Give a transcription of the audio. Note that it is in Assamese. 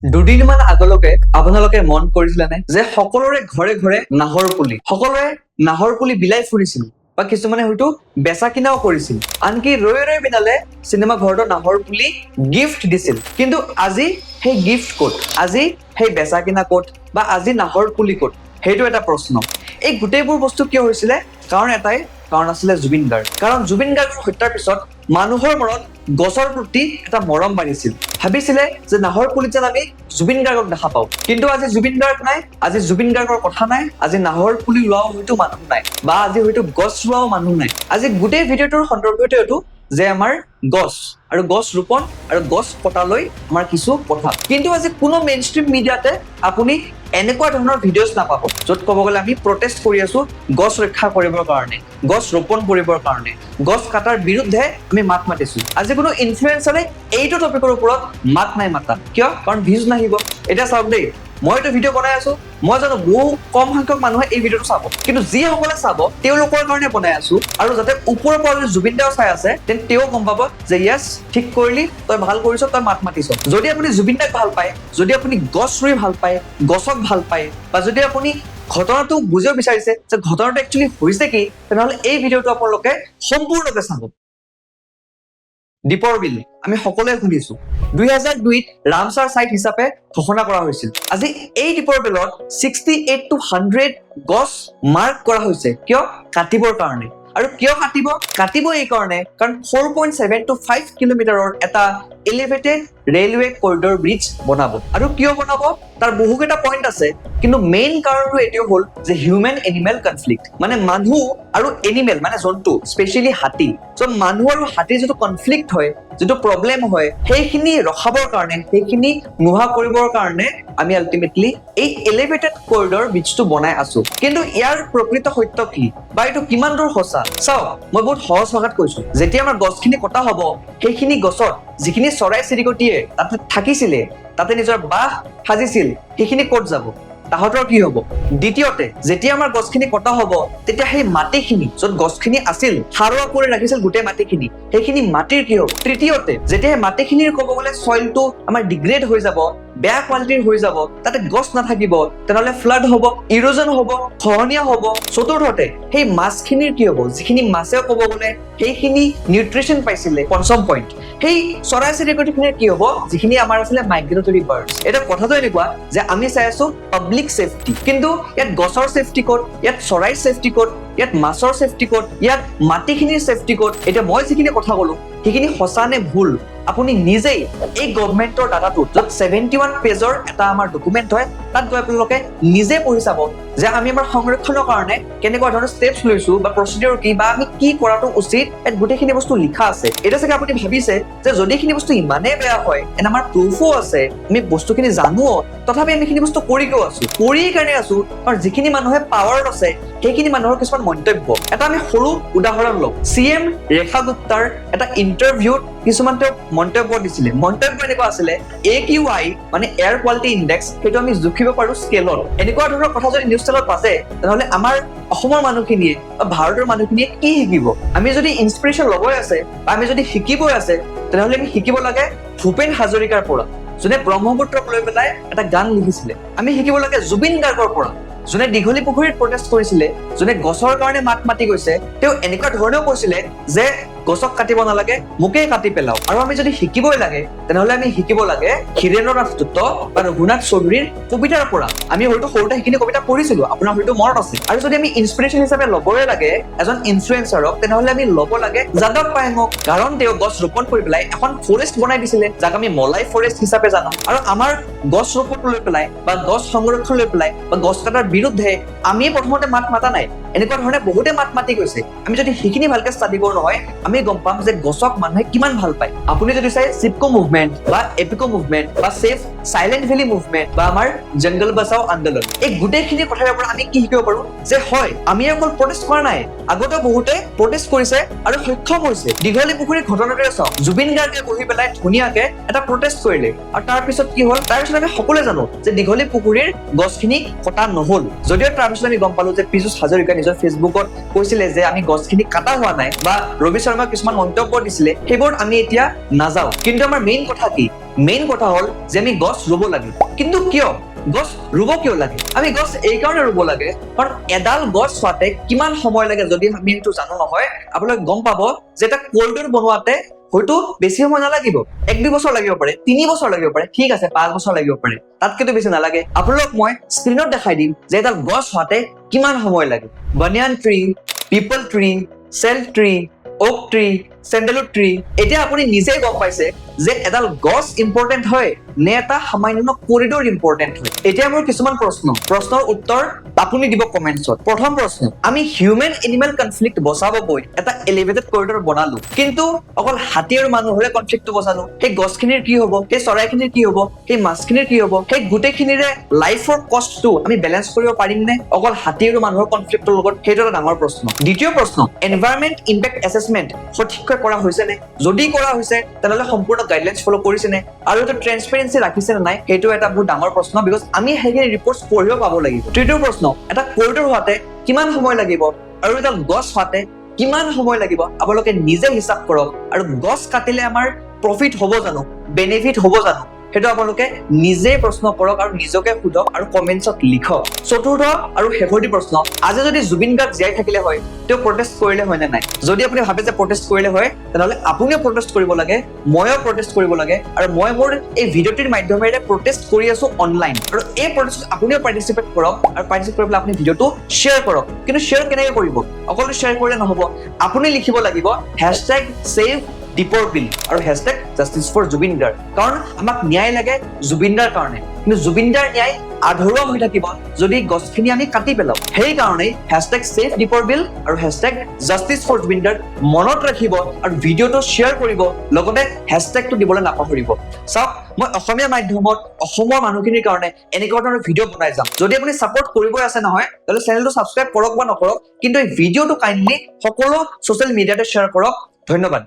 দুদিনমান আগলৈকে আপোনালোকে মন কৰিছিলেনে যে সকলোৰে ঘৰে ঘৰে নাহৰ পুলি, সকলোৰে নাহৰ পুলি বিলাই ফুৰিছিল বা কিছুমানে হয়তো বেচা কিনাও কৰিছিল। আনকি ৰৈ ৰৈ বিনালে চিনেমা ঘৰতো নাহৰ পুলি গিফ্ট দিছিল। কিন্তু আজি সেই গিফ্ট ক'ত? আজি সেই বেচা কিনা ক'ত বা আজি নাহৰ পুলি ক'ত? সেইটো এটা প্ৰশ্ন। এই গোটেইবোৰ বস্তু কিয় হৈছিলে? কাৰণ এটাই কাৰণ আছিলে, জুবিন গাৰ্গ। কাৰণ জুবিন গাৰ্গৰ হত্যাৰ পিছত মানুহৰ মনত গছৰ প্ৰতি এটা মৰম বাঢ়িছিল। ভাবিছিলে যে নাহৰ পুলিত যেন আমি জুবিন গাৰ্গক দেখা পাওঁ। কিন্তু আজি জুবিন গাৰ্গ নাই, আজি জুবিন গাৰ্গৰ কথা নাই, আজি নাহৰ পুলি ৰোৱাও হয়তো মানুহ নাই বা আজি হয়তো গছ ৰোৱাও মানুহ নাই। আজি গোটেই ভিডিঅ'টোৰ সন্দৰ্ভতে এইটো যে আমাৰ গছ আৰু গছ ৰোপণ আৰু গছ কটালৈ আমাৰ কিছু কথা। কিন্তু আজি কোনো মেইন ষ্ট্ৰীম মিডিয়াতে আপুনি এনেকুৱা ধৰণৰ ভিডিঅ'জ নাপাব, য'ত ক'ব গ'লে আমি প্ৰটেষ্ট কৰি আছো গছ ৰক্ষা কৰিবৰ কাৰণে, গছ ৰোপণ কৰিবৰ কাৰণে, গছ কটাৰ বিৰুদ্ধে আমি মাত মাতিছো। আজি কোনো ইনফ্লুৱেঞ্চাৰে এইটো টপিকৰ ওপৰত মাত নাই মাতা। কিয়? কাৰণ ভিউজ নাহিব। এতিয়া চাওক দেই, মই এইটো ভিডিঅ' বনাই আছো, মই জানো বহু কম সংখ্যক মানুহে এই ভিডিঅ'টো চাব, কিন্তু যিসকলে চাব তেওঁলোকৰ কাৰণে বনাই আছো। আৰু যাতে ওপৰৰ পৰা যদি জুবিন দাও চাই আছে, তেন্তে তেওঁ গম পাব যে য়েছ, ঠিক কৰিলি তই, ভাল কৰিছ তই, মাত মাতিছ। যদি আপুনি জুবিন দাক ভাল পায়, যদি আপুনি গছ ৰুই ভাল পায়, গছক ভাল পায় বা যদি আপুনি ঘটনাটো বুজিব বিচাৰিছে যে ঘটনাটো একচুৱেলি হৈছে কি, তেনেহ'লে এই ভিডিঅ'টো আপোনালোকে সম্পূৰ্ণকে চাব। দীপৰ বিল আমি সকলোৱে শুনিছো। 2002ত ৰামচাৰ চাইট হিচাপে ঘোষণা কৰা হৈছিল। আজি এই দীপৰ বিলত 68 টু 100 গছ মাৰ্ক কৰা হৈছে। কিয়? কাটিবৰ কাৰণে। আৰু কিয় কাটিব? কাটিব এই কাৰণে, কাৰণ 4.7 টু 5 কিলোমিটাৰৰ এটা এলিভেটেড ৰেলৱে কৰিডৰ ব্ৰিজ বনাব। আৰু কিয় বনাব, তাৰ বহুকেইটা পইণ্ট আছে, কিন্তু মেইন কাৰণটো এইটো হ'ল যে হিউমেন এনিমেল কনফ্লিক্ট, মানে মানুহ আৰু এনিমেল মানে জন্তু, স্পেচিয়েলি হাতী। চ' মানুহ আৰু হাতীৰ যিটো কনফ্লিক্ট হয়, যিটো প্ৰব্লেম হয়, সেইখিনি ৰখাবৰ কাৰণে, সেইখিনি নোহোৱা কৰিবৰ কাৰণে আমি আল্টিমেটলি এই এলিভেটেড কৰিডৰ ব্ৰিজটো বনাই আছো। কিন্তু ইয়াৰ প্ৰকৃত সত্য কি বা এইটো কিমান দূৰ সঁচা? চাওক, মই বহুত সহজ ভাষাত কৈছো। যেতিয়া আমাৰ গছখিনি কটা হ'ব, সেইখিনি গছত যিখিনি চৰাই চিৰিকটিয়ে তাতে থাকিছিলে, তাতে নিজৰ বাহ সাজিছিল, সেইখিনি ক'ত যাব? তাহাঁতৰ কি হ'ব? দ্বিতীয়তে, যেতিয়া আমাৰ গছখিনি কটা হ'ব, তেতিয়া সেই মাটিখিনি য'ত গছখিনি আছিল, সাৰুৱা কৰি ৰাখিছিল গোটেই মাটিখিনি, সেইখিনি মাটিৰ কি হ'ব? তৃতীয়তে, যেতিয়া সেই মাটিখিনিৰ ক'ব গ'লে চইলটো আমাৰ ডিগ্ৰেড হৈ যাব, বেয়া কোৱালিটিৰ হৈ যাব, তাতে গছ নাথাকিব, তেনেহ'লে ফ্লাড হ'ব, ইৰজন হ'ব, খহনীয়া হ'ব। চতুৰ্থতে, সেই মাছখিনিৰ কি হ'ব, যিখিনি মাছেও ক'ব গ'লে সেইখিনি নিউট্ৰিচন পাইছিলে? পঞ্চম পইণ্ট, সেই চৰাই চিৰিকটিখিনিৰ কি হ'ব, যিখিনি আমাৰ আছিলে মাইগ্ৰেটৰী বাৰ্ডছ? এতিয়া কথাটো এনেকুৱা যে আমি চাই আছো পাব্লিক ছেফটি, কিন্তু ইয়াত গছৰ ছেফটি ক'ত? ইয়াত চৰাইৰ ছেফটি ক'ত? ইয়াত মাছৰ ছেফটি ক'ত? ইয়াত মাটিখিনিৰ ছেফটি ক'ত? এতিয়া মই যিখিনি কথা ক'লো, সেইখিনি সঁচা নে ভুল, আপুনি নিজেই এই গভমেণ্টৰ ডাটাটোত, য'ত 71 পেজৰ এটা আমাৰ ডকুমেণ্ট হয়, তাত গৈ আপোনালোকে নিজে পঢ়ি চাব যে আমি আমাৰ সংৰক্ষণৰ কাৰণে কেনেকুৱা ধৰণৰ ষ্টেপছ লৈছো বা প্ৰচিডিউৰ কি বা আমি কি কৰাটো উচিত, ইয়াত গোটেইখিনি বস্তু লিখা আছে। এতিয়া চাগে আপুনি ভাবিছে যে যদি এইখিনি বস্তু ইমানেই বেয়া হয়, এনে আমাৰ প্ৰুফো আছে, আমি বস্তুখিনি জানোও, তথাপি আমি এইখিনি বস্তু কৰি কিয় আছো? কৰি কাৰণে আছো, কাৰণ যিখিনি মানুহে পাৱাৰত আছে, সেইখিনি মানুহৰ কিছুমান মন্তব্য। এটা আমি সৰু উদাহৰণ লওঁ। চি এম ৰেখা গুপ্তাৰ এটা ইণ্টাৰভিউত কিছুমান তেওঁ মন্তব্য দিছিলে। মন্তব্য এনেকুৱা আছিলে, একিউআই মানে এয়াৰ কোৱালিটি ইণ্ডেক্স, সেইটো আমি জুখিব পাৰো স্কেলত। এনেকুৱা ধৰণৰ কথা যদি নিউজ চেনেলত বাজে, তেনেহ'লে আমাৰ অসমৰ মানুহখিনিয়ে বা ভাৰতৰ মানুহখিনিয়ে কি শিকিব? আমি যদি ইনস্পিৰেশ্যন ল'বই আছে বা আমি যদি শিকিবই আছে, তেনেহ'লে আমি শিকিব লাগে ভূপেন হাজৰিকাৰ পৰা, যোনে ব্ৰহ্মপুত্ৰক লৈ পেলাই এটা গান লিখিছিলে। আমি শিকিব লাগে জুবিন গাৰ্গৰ পৰা, যোনে দীঘলী পুখুৰীত প্ৰটেষ্ট কৰিছিলে, যোনে গছৰ কাৰণে মাত মাতি গৈছে। তেওঁ এনেকুৱা ধৰণেও কৈছিলে যে গছক কাটিব নালাগে, মোকেই কাটি পেলাওক। আৰু আমি যদি শিকিবই লাগে, তেনেহ'লে আমি শিকিব লাগে হীৰেন্দ্ৰনাথ দত্ত বা ৰঘুনাথ চৌধুৰীৰ কবিতাৰ পৰা। আমি হয়তো সৰুতে সেইখিনি কবিতা পঢ়িছিলো, আপোনাৰ হয়তো মনত আছে। আৰু যদি আমি ইনস্পিৰেশ্যন হিচাপে ল'বই লাগে এজন ইনফ্লুৱেঞ্চাৰক, তেনেহ'লে আমি ল'ব লাগে যাদৱ পায়েঙক, কাৰণ তেওঁ গছ ৰোপণ কৰি পেলাই এখন ফৰেষ্ট বনাই দিছিলে, যাক আমি মলাই ফৰেষ্ট হিচাপে জানো। আৰু আমাৰ গছ ৰোপণ লৈ পেলাই বা গছ সংৰক্ষণ লৈ পেলাই বা গছ কটাৰ বিৰুদ্ধে আমি প্ৰথমতে মাত মাতা নাই, এনেকুৱা ধৰণে বহুতে মাত মাতি গৈছে। আমি যদি সেইখিনি ভালকে ষ্টাডি কৰোঁ নহয়, আমি গম পাম যে গছক মানুহে কিমান ভাল পায়। আপুনি যদি চাই চিপকো মুভমেণ্ট বা এপিকো মুভমেণ্ট বা ছেভ চাইলেণ্ট ভেলী মুভমেণ্ট বা আমাৰ জংগল বচাও আন্দোলন, এই গোটেইখিনি কথাৰ পৰা আমি কি শিকিব পাৰো যে হয়, আমি অকল প্ৰটেষ্ট কৰা নাই, আগতেও বহুতে প্ৰটেষ্ট কৰিছে আৰু সক্ষম হৈছে। দীঘলী পুখুৰীৰ ঘটনাটোৱে চাওক, জুবিন গাৰ্গে বহি পেলাই ধুনীয়াকে এটা প্ৰটেষ্ট কৰিলে আৰু তাৰপিছত কি হ'ল? তাৰপিছত আমি সকলোৱে জানো যে দীঘলী পুখুৰীৰ গছখিনি কটা নহ'ল। যদিও তাৰপিছত আমি গম পালো যে পীযুষ হাজৰিকাই নিজৰ ফেচবুকত কৈছিলে যে আমি গছখিনি কটা হোৱা নাই বা ৰবি শৰ্মাই কিছুমান মন্তব্য দিছিলে, সেইবোৰত আমি এতিয়া নাযাওঁ। কিন্তু আমাৰ মেইন কথা কি? মেইন কথা হ'ল যে আমি গছ ৰুব লাগে। কিন্তু কিয় গছ ৰুব কিয় লাগে? আমি গছ এইকাৰণে ৰুব লাগে, কাৰণ এডাল গছ হোৱাতে কিমান সময় লাগে যদি আমি সেইটো জানো নহয়, আপোনালোকে গম পাব যে এটা কৰিডৰ বনোৱাতে হয়তো বেছি সময় নালাগিব। 1-2 বছৰ লাগিব পাৰে, 3 বছৰ লাগিব পাৰে, ঠিক আছে, 5 বছৰ লাগিব পাৰে, তাতকেতো বেছি নালাগে। আপোনালোক মই স্ক্ৰীণত দেখাই দিম যে এডাল গছ হোৱাতে কিমান সময় লাগে। Banyan tree, peepal tree, sal tree, oak tree, sandalwood tree। এতিয়া আপুনি নিজেই গম পাইছে যে এডাল গছ ইম্পৰ্টেণ্ট হয় নে এটা সামান্য কৰিডৰ ইম্পৰ্টেণ্ট হয়। এতিয়া মোৰ কিছুমান প্ৰশ্ন, প্ৰশ্নৰ উত্তৰ আপুনি দিব কমেণ্টছত। প্ৰথম প্ৰশ্ন, আমি হিউমেন এনিমেল কনফ্লিক্ট বচাব গৈ এটা এলিভেটেড কৰিডৰ বনালো, কিন্তু অকল হাতী আৰু মানুহৰে কনফ্লিক্টটো বচালো। সেই গছখিনিৰ কি হ'ব? সেই চৰাইখিনিৰ কি হ'ব? সেই মাছখিনিৰ কি হ'ব? সেই গোটেইখিনিৰে লাইফৰ কষ্টটো আমি বেলেঞ্চ কৰিব পাৰিম নে অকল হাতী আৰু মানুহৰ কনফ্লিক্টৰ লগত? সেইটো এটা ডাঙৰ প্ৰশ্ন। দ্বিতীয় প্ৰশ্ন, এনভাইৰনমেণ্ট ইম্পেক্ট এছেচমেণ্ট সঠিককৈ কৰা হৈছে নে? যদি কৰা হৈছে, তেনেহ'লে সম্পূৰ্ণ গাইডলাইনছ ফ'ল' কৰিছে নে আৰু এইটো ট্ৰেন্সপেৰেঞ্চি ৰাখিছে নে নাই, সেইটো এটা বহুত ডাঙৰ প্ৰশ্ন, because আমি সেইখিনি ৰিপৰ্টছ পঢ়িব পাব লাগিব। তৃতীয় প্ৰশ্ন, এটা কৰিডৰ হোৱাতে কিমান সময় লাগিব আৰু এটা গছ হোৱাতে কিমান সময় লাগিব, আপোনালোকে নিজে হিচাপ কৰক। আৰু গছ কাটিলে আমাৰ প্ৰফিট হ'ব জানো, বেনিফিট হ'ব জানো, সেইটো আপোনালোকে নিজে প্ৰশ্ন কৰক আৰু নিজকে সোধক আৰু কমেণ্টছত লিখক। চতুৰ্থ আৰু শেষৰটি প্ৰশ্ন, আজি যদি জুবিন গাৰ্গ জীয়াই থাকিলে হয়, তেওঁ প্ৰটেষ্ট কৰিলে হয় নে নাই? যদি আপুনি ভাবে যে প্ৰটেষ্ট কৰিলে হয়, তেনেহ'লে আপুনিও প্ৰটেষ্ট কৰিব লাগে, ময়ো প্ৰটেষ্ট কৰিব লাগে। আৰু মই মোৰ এই ভিডিঅ'টিৰ মাধ্যমেৰে প্ৰটেষ্ট কৰি আছো অনলাইন। আৰু এই প্ৰটেষ্টত আপুনিও পাৰ্টিচিপেট কৰক আৰু পাৰ্টিচিপেট কৰি পেলাই আপুনি ভিডিঅ'টো শ্বেয়াৰ কৰক। কিন্তু শ্বেয়াৰ কেনেকৈ কৰিব? অকল শ্বেয়াৰ কৰিলে নহ'ব, আপুনি লিখিব লাগিব #SaveDeepor Beel আৰু #JusticeForZubeen Garg। কাৰণ আমাক ন্যায় লাগে জুবিন দাৰ কাৰণে, কিন্তু জুবিন দাৰ ন্যায় আধৰুৱা হৈ থাকিব যদি গছখিনি আমি কাটি পেলাওঁ। সেইকাৰণেই #SaveDeepor Beel আৰু #JusticeForZubeen Garg মনত ৰাখিব আৰু ভিডিঅ'টো শ্বেয়াৰ কৰিব, লগতে হেছটেগটো দিবলৈ নাপাহৰিব। চাওক, মই অসমীয়া মাধ্যমত অসমৰ মানুহখিনিৰ কাৰণে এনেকুৱা ধৰণৰ ভিডিঅ' বনাই যাম। যদি আপুনি ছাপৰ্ট কৰিবই আছে নহয়, তেতিয়াহ'লে চেনেলটো ছাবস্ক্ৰাইব কৰক বা নকৰক, কিন্তু এই ভিডিঅ'টো কাইণ্ডলি সকলো ছ'চিয়েল মিডিয়াতে শ্বেয়াৰ কৰক। ধন্যবাদ।